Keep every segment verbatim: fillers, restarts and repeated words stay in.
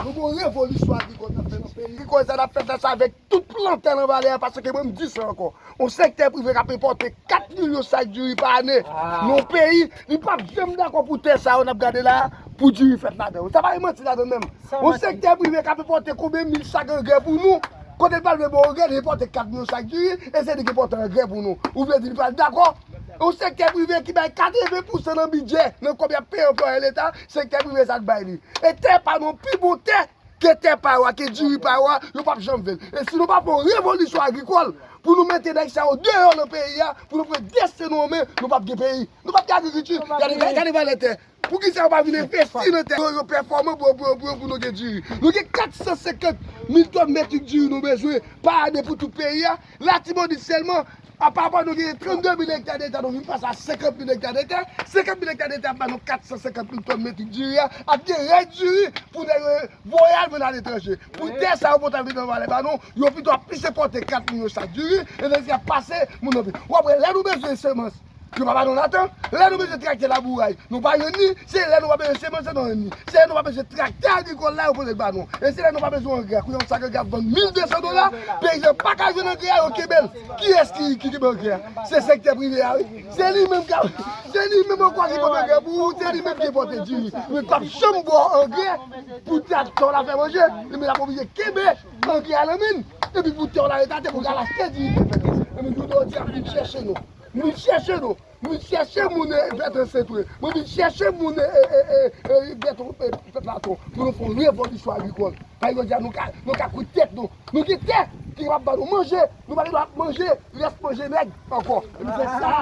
Nou gen yon revolisyon agrikòl n ap fè nan peyi. Agrikòl sa n ap fè sa avèk tout plantè nan vale a, paske mwen m di sa ankò. Yon sektè prive k ap enpòte kat milyon sak diri pa ane nan yon peyi, li p ap janm dakò pou tè sa yo n ap gade la a, pou diri fèt ladan yo. Sa pa gen manti ladan menm. Yon sektè prive k ap enpòte konbyen mil sak angrè pou nou, kote l pral vle ba w angrè, li enpòte kat milyon sak diri, e se li ki enpòte angrè pou nou. Ou vle di li pral dakò? Yon sektè prive ki bay katreven pousan nan bidjè, nan kòb y ap peye anplwaye leta, sektè prive sa k bay li. E tè pa nou, pi bon tè, ke tè pa yo a, ke diri pa yo a, yo p ap janm vle l. E si nou pa fè yon revolisyon agrikòl pou nou mete nèg sa yo deyò nan peyi a, pou nou pran desten nou an men, nou p ap gen peyi. Nou p ap gen agrikilti. Gade, gade valè tè. Poukisa yo pa vin envesti nan tè yo, yo pèfòme pou yo, pou yo, pou yo, pou nou gen diri? Nou gen kat san senkant mil tòn metrik diri nou bezwen pa ane pou tout peyi a. Latibonit sèlman, apa pa nou gen trannde mil ekta de tè, nou vin pase a senkant mil ekta de tè. Senkant mil ekta de tè ap ba nou kat san senkant mil tòn metrik diri a, ap gen rès diri pou nèg yo voye al vann aletranje. Pou tè sa yo potap vin nan valè ba nou, yo pito ap plis enpòte kat milyon sak diri, e nèg ap pase moun nan peyi. W ap wè, lè nou bezwen semans, yo pa ba nou ladan. Lè nou bezwen traktè labouray, nou pa jwenn li. Se lè nou pa bezwen semans, nou jwenn li. Se lè nou pa bezwen traktè agrikòl la, yo pote l ba nou. E se lè nou pa bezwen angrè. Kounye a, yon sak angrè ap vann mil de san dola, peyizan pa ka jwenn angrè a, yo kenbe l. Kiyès ki, ki kenbe angrè a? Se sektè prive a, wi. Se li menm k ap, se li menm ankò ki pote angrè pou ou, se li menm ki pote diri. Men p ap janm ba w angrè pou traktè w la fè manje. Li menm l ap oblije kenbe angrè a nan men l. Epi pou tè w la ret atè pou w ka al achte diri pou fè manje. Epi jodi a, vin chèche nou. Vin chèche nou. Vin chèche moun, e, Bètran Sentren. Mwen vin chèche moun, e, e, e, e, e, Bètran, e, Pèp Laton. Pou nou fè yon revolisyon agrikòl. Paske jodi a, nou ka, nou ka kout tèt nou. Nou gen tè ki kapab ba nou manje. Nou pa gen dwa ap manje rès manje nèg ankò. Epi se sa.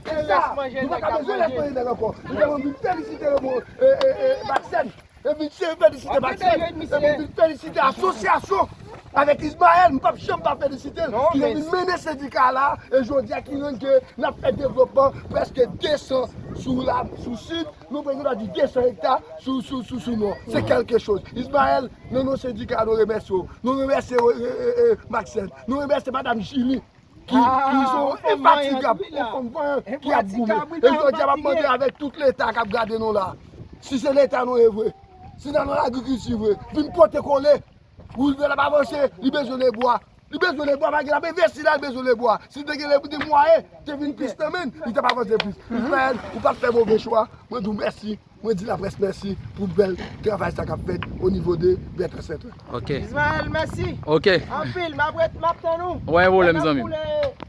Se sa. Nou pa ka bezwen rès manje nèg ankò. Nou ta vle vin felisite le mo, e, e, e, Maxène. Epi se felisite Maxène. Epi vin felisite asosyasyon avèk Ismaël. M p ap janm pa felisite l. Ki vin mennen sendika la. E jodi a ki rann ke n ap fè devlopman prèske de san sou la, sou sid. Nou prèske ta di de san ekta sou, sou, sou, sou nò. Se kèlke choz. Ismaël, nan non sendika, nou remèsye w. Nou remèsye, e, e, e, e, Maxène. Nou remèsye madanm Julie. Ki, ki se yon enfatigab, yon fanm vanyan ki ap goumen. E jodi a, m ap mande avèk tout Leta k ap gade nou la, si se Leta nou ye vre, si nan, nan lagrikilti vre, vin pote kole. Woulvè l ap avanse, li bezwen lebwa. Li bezwen lebwa, malgre l ap envesti la, li bezwen lebwa. Si l te gen le, de mwayen, te vin plis nan men l, li t ap avanse plis. Ismaël, ou pa t fè move chwa. Mwen di w mèsi. Mwen di laprès mèsi pou bèl travay sa k ap fèt o nivo de Bètran Sentren. Ok. Ismaël, mèsi. Ok. Anpil, m ap ret, m ap tann ou. Wè, pwoblèm, zanmi m.